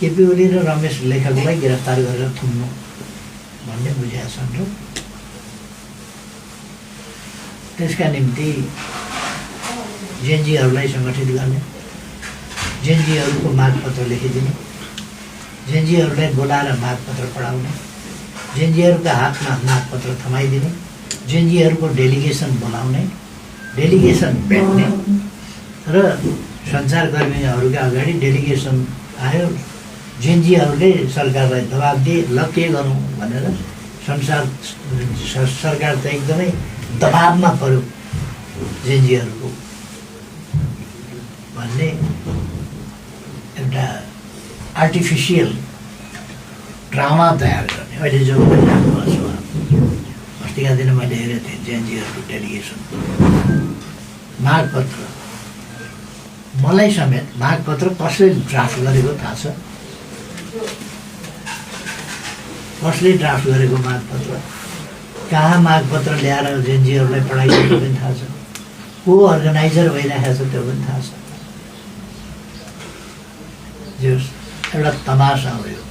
केपी ओली र रमेश लेखकलाई गिरफ्तार गरेर थुन्नु भन्ने बुझेका छन् र त्यसका निम्ति जेएनजीहरूलाई सङ्गठित गर्ने, जेएनजीहरूको मागपत्र लेखिदिने, जेएनजीहरूलाई बोलाएर मागपत्र पढाउने, जेएनजीहरूका हातमा मागपत्र थमाइदिने, जेएनजीहरूको डेलिगेसन बोलाउने, डेलिगेसन भेट्ने र सञ्चारकर्मीहरूका अगाडि डेलिगेसन आयो, जेएनजीहरूले सरकारलाई दबाब दिए ल के गरौँ भनेर सरकार त एकदमै दबाबमा पर्यो जेएनजीहरूको भन्ने एउटा आर्टिफिसियल ड्रामा तयार गर्ने अहिले जो गरिराख्नु भएको छ। अस्तिका दिन मैले हेरेको थिएँ जेएनजीहरूको डेलिगेसन मागपत्र, मलाई समेत मागपत्र कसले ड्राफ्ट गरेको थाहा छ, कसले ड्राफ्ट गरेको मागपत्र, कहाँ मागपत्र ल्याएर जेएनजीहरूलाई पढाइदिएको पनि थाहा छ, को अर्गनाइजर भइरहेको छ त्यो पनि थाहा छ। जो एउटा तमासा हो यो।